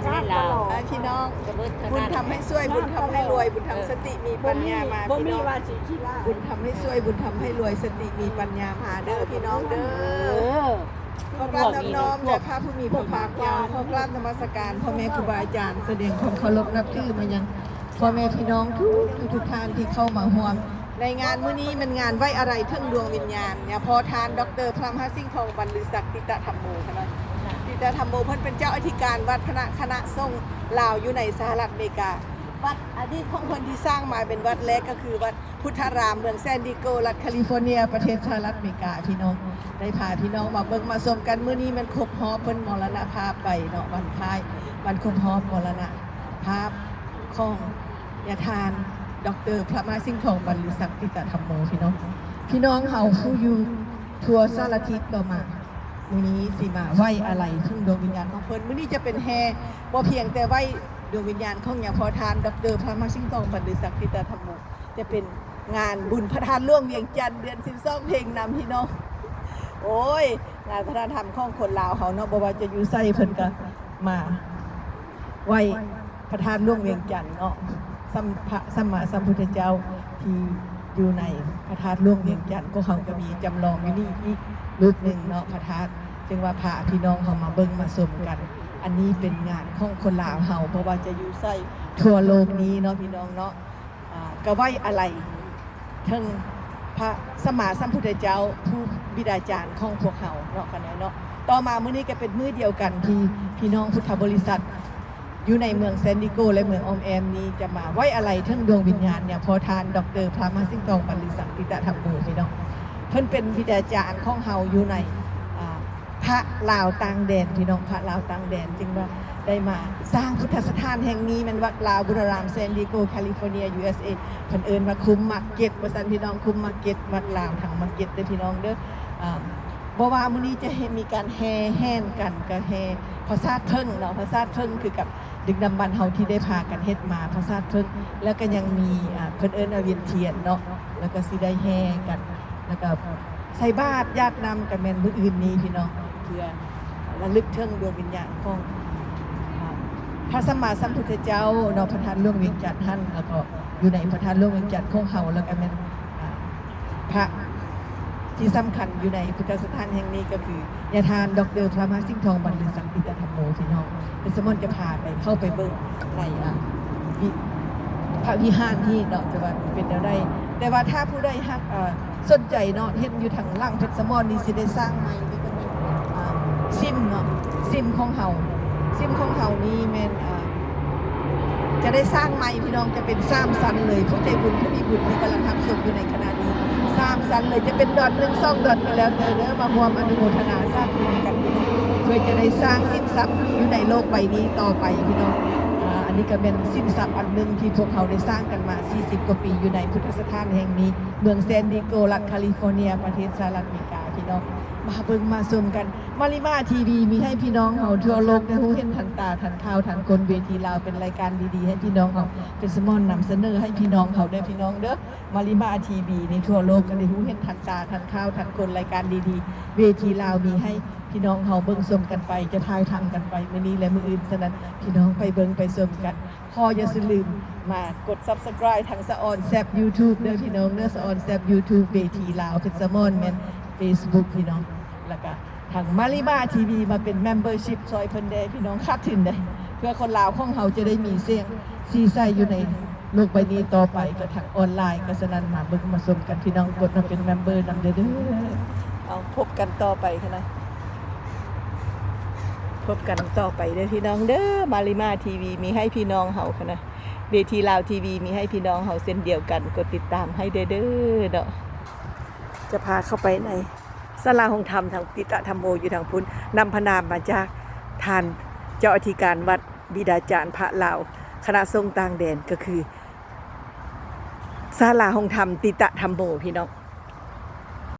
ໃຫ້ພີ່ນ້ອງ ບຸນທຳໃຫ້ຊ່ວຍ ບຸນທຳໃຫ້ລວຍ ບຸນທຳສະຕິມີປັນຍາມາ ພີ່ນ້ອງ ບຸນທຳໃຫ້ຊ່ວຍ ບຸນທຳໃຫ້ລວຍ ສະຕິມີປັນຍາມາເດີ ພີ່ນ້ອງເດີ. ຂໍກາບນອບນ້ອມແດ່ພະຜູ້ມີພະພາກເຈົ້າ ຂໍກາບນະມັດສະການພໍ່ແມ່ຄູບາອາຈານ ສະແດງຄວາມເຄົາລົບນັບຖືມາຍັງພໍ່ແມ່ພີ່ນ້ອງທຸກໆ ທຸກໆທ່ານທີ່ເຂົ້າມາຮ່ວມ ໃນງານມື້ນີ້ແມ່ນງານໄວ້ອາໄລເຖິງດວງວິນຍານ ຍາພໍ່ທ່ານ ດອກເຕີ ພະມະຫາສິງທອງ ບັນລືສັກ ຕິຕະທຳໂມ ເນາະ ຕິຕະທຳໂມ ເພິ່ນເປັນເຈົ້າອະທິການວັດ ຄະນະ ຄະນະສົງລາວຢູ່ໃນສະຫະລັດອາເມລິກາ. ວັດອະດີດຂອງເພິ່ນທີ່ສ້າງມາເປັນວັດແລກກໍຄືວັດພຸດທະລາມ ເມືອງແຊນດີໂກ ລັດຄາລີຟໍເນຍ ປະເທດສະຫະລັດອາເມລິກາ. ພີ່ນ້ອງໄດ້ພາພີ່ນ້ອງມາເບິ່ງມາຊົມກັນ ມື້ນີ້ແມ່ນຄົບຮອບເພິ່ນມໍລະນະພາບໄປເນາະ ວັນຄ້າຍ ວັນຄົບຮອບມໍລະນະພາບຂອງ ຍາທ່ານ ດອກເຕີ ພະມະຫາສິງທອງ ບັນລືສັກ ຕິຕະທຳໂມ ພີ່ນ້ອງ. ພີ່ນ້ອງເຮົາຜູ້ຢູ່ທົ່ວສາລະທິດກໍມາ ມື້ນີ້ຊິມາໄວ້ອາໄລເຖິງດວງວິນຍານຂອງເພິ່ນ. ມື້ນີ້ຈະເປັນແຫ່ ບໍ່ພຽງແຕ່ໄວ້ດວງວິນຍານຂອງຍາພໍ່ທ່ານ ດອກເຕີ ພະມະຫາສິງທອງ ບັນລືສັກ ຕິຕະທຳໂມ ຈະເປັນງານບຸນພະທາດຫຼວງວຽງຈັນ ເດືອນສິບສອງເພັງນຳ ພີ່ນ້ອງ. ໂອ້ຍ ງານວັດທະນະທຳຂອງຄົນລາວເຮົາເນາະ ບໍ່ວ່າຈະຢູ່ໃສເພິ່ນກໍມາ ໄວ້ພະທາດຫຼວງວຽງຈັນເນາະ ສຳ ພະສຳມາສຳພຸດທະເຈົ້າທີ່ຢູ່ໃນພະທາດຫຼວງວຽງຈັນ. ພວກເຮົາກໍມີຈຳລອງຢູ່ນີ້ອີກຮູບໜຶ່ງເນາະ ພະທາດ ຈຶ່ງວ່າພາພີ່ນ້ອງເຮົາມາເບິ່ງມາຊົມກັນ. ອັນນີ້ເປັນງານຂອງຄົນລາວເຮົາ ບໍ່ວ່າຈະຢູ່ໃສທົ່ວໂລກນີ້ເນາະ ພີ່ນ້ອງເນາະ. ອ່າ ກະໄວ້ອາໄລເຖິງພະສຳມາສຳພຸດທະເຈົ້າ ຜູ້ບິດາຈານຂອງພວກເຮົາເນາະ ຂະນ້ອຍເນາະ. ຕໍ່ມາມື້ນີ້ກະເປັນມື້ດຽວກັນທີ່ພີ່ນ້ອງພຸດທະບໍລິສັດຢູ່ໃນເມືອງແຊນດີໂກ ແລະ ເມືອງອ້ອມແອ້ມນີ້ ຈະມາໄວ້ອາໄລເຖິງດວງວິນຍານຍາພໍ່ທ່ານ ດອກເຕີ ພະມະຫາສິງທອງ ບັນລືສັກ ຕິຕະທຳໂມ ພີ່ນ້ອງ. ເພິ່ນເປັນບິດາຈານຂອງເຮົາຢູ່ໃນ ອ່າ ພະລາວຕ່າງແດນ ພີ່ນ້ອງ ພະລາວຕ່າງແດນ ຈຶ່ງວ່າໄດ້ມາສ້າງພຸດທະສະຖານແຫ່ງນີ້ ແມ່ນວັດລາວບຸນນາລາມ San Diego California USA ເພິ່ນເອີ້ນວ່າຄຸ້ມໝາກເກັດວ່າຊັ້ນ ພີ່ນ້ອງ ຄຸ້ມໝາກເກັດ ວັດລາວທາງໝາກເກັດເດີ ພີ່ນ້ອງເດີ. ອ່າ ບໍ່ວ່າມື້ນີ້ຈະເຮັດ ມີການແຫ່ແຫນກັນ ກະແຫ່ປາສາດເຜິ້ງເນາະ ປາສາດເຜິ້ງຄືກັບດຶກດຳບັນເຮົາທີ່ໄດ້ພາກັນເຮັດມາ ປາສາດເຜິ້ງ ແລ້ວກະຍັງມີ ອ່າ ເພິ່ນເອີ້ນວ່າວຽນທຽນເນາະ ແລ້ວກະຊິໄດ້ແຫ່ກັນ ແລ້ວກະ ໃສ່ບາດຢາດນ້ຳກະແມ່ນມື້ອື່ນນີ້ພີ່ນ້ອງ ເພື່ອລະລຶກເຖິງດວງວິນຍານຂອງ ອ່າ ພະສຳມາສຳພຸດທະເຈົ້າເນາະ ພະທາດຫຼວງວຽງຈັນຫັ້ນ ແລ້ວກໍຢູ່ໃນພະທາດຫຼວງວຽງຈັນຂອງເຮົາ ແລ້ວກະແມ່ນ ອ່າ ພະທີ່ສຳຄັນຢູ່ໃນພຸດທະສະຖານແຫ່ງນີ້ກໍຄື ຍາທ່ານ ດອກເຕີ ພະມະຫາສິງທອງ ບັນລືສັກ ຕິຕະທຳໂມ ພີ່ນ້ອງ. ເປັນສະໝອນຈະພາໄປ ເຂົ້າໄປເບິ່ງໃນ ອ່າ ວິ ພະວິຫານນີ້ເນາະ ຈະວ່າເປັນແນວໃດ. ແຕ່ວ່າຖ້າຜູ້ໃດຫາກ ເອີ ສົນໃຈເນາະ ເຫັນຢູ່ທາງຫຼັງເພັດສະໝອນນີ້ ຊິໄດ້ສ້າງໃໝ່ ກໍຈະເປັນ ອ່າ ຊິມເນາະ ຊິມຂອງເຮົາ ຊິມຂອງເຮົານີ້ແມ່ນ ອ່າ ຈະໄດ້ສ້າງໃໝ່ ພີ່ນ້ອງ ຈະເປັນສາມຊັ້ນເລີຍ. ຜູ້ໃຈບຸນ ຜູ້ມີບຸນທີ່ກຳລັງຮັບຊົມຢູ່ໃນຂະນະນີ້ ສາມຊັ້ນເລີຍ ຈະເປັນດອນໜຶ່ງ ສອງດອນກໍແລ້ວແຕ່ເດີ ມາຮ່ວມອະນຸໂມທະນາສາທຸນຳກັນ ເພື່ອຈະໄດ້ສ້າງສິນຊັບຢູ່ໃນໂລກໃບນີ້ຕໍ່ໄປ ພີ່ນ້ອງ. ອ່າ ອັນນີ້ກໍແມ່ນສິນຊັບອັນໜຶ່ງທີ່ພວກເຮົາໄດ້ສ້າງກັນມາສີ່ສິບກວ່າປີຢູ່ໃນພຸດທະສະຖານແຫ່ງນີ້ ເມືອງແຊນດີໂກ ລັດຄາລີຟໍເນຍ ປະເທດສະຫະລັດອາເມລິກາ ພີ່ນ້ອງ. ມາເບິ່ງມາຊົມກັນ ມາລິມາທີວີ ມີໃຫ້ພີ່ນ້ອງເຮົາທົ່ວໂລກໄດ້ຮູ້ເຫັນທັນຕາ ທັນຂ່າວ ທັນຄົນ. ເວທີລາວເປັນລາຍການດີໆ ໃຫ້ພີ່ນ້ອງເຮົາ ເປັນສະໝອນນຳສະເໜີໃຫ້ພີ່ນ້ອງເຮົາເດີ ພີ່ນ້ອງເດີ. ມາລິມາທີວີນີ້ ທົ່ວໂລກກໍໄດ້ຮູ້ເຫັນທັນຕາ ທັນຂ່າວ ທັນຄົນ. ລາຍການດີໆ ເວທີລາວມີໃຫ້ພີ່ນ້ອງເຮົາເບິ່ງຊົມກັນໄປ ຈະຖ່າຍທຳກັນໄປມື້ນີ້ ແລະ ມື້ອື່ນ. ສະນັ້ນ ພີ່ນ້ອງໄປເບິ່ງໄປຊົມກັນ. ຂໍຢ່າລືມມາກົດ Subscribe ທາງສະອອນແຊບ YouTube ເດີພີ່ນ້ອງເດີ ສະອອນແຊບ YouTube ເວທີລາວເປັນສະໝອນແມ່ນ Facebook ພີ່ນ້ອງ ແລ້ວກະທາງມາລິມາທີວີ ມາເປັນ Membership ຊ່ອຍເພິ່ນແດ່ພີ່ນ້ອງ ຂາດທຶນເດ້ ເພື່ອຄົນລາວຂອງເຮົາຈະໄດ້ມີສຽງສີໃສຢູ່ໃນໂລກໃບນີ້ຕໍ່ໄປ ກະທາງອອນລາຍ. ກະສະນັ້ນມາເບິ່ງມາຊົມກັນ ພີ່ນ້ອງກົດມາເປັນ Member ນຳເດີ. ເອົາ ພົບກັນຕໍ່ໄປຄະນະ ພົບກັນຕໍ່ໄປເດີພີ່ນ້ອງເດີ. ມາລິມາທີວີ ມີໃຫ້ພີ່ນ້ອງເຮົາຄະນະ ເວທີລາວທີວີ ມີໃຫ້ພີ່ນ້ອງເຮົາເຊັ່ນດຽວກັນ ກົດຕິດຕາມໃຫ້ເດີເນາະ. ຈະພາເຂົ້າໄປໃນສາລາໂຮງທຳທາງຕິຕະທຳໂມຢູ່ທາງພຸ້ນ ນຳພະນາມມາຈາກທ່ານເຈົ້າອະທິການວັດ ບິດາຈານພະລາວ ຄະນະສົງຕ່າງແດນ ກໍຄືສາລາໂຮງທຳຕິຕະທຳໂມ ພີ່ນ້ອງ.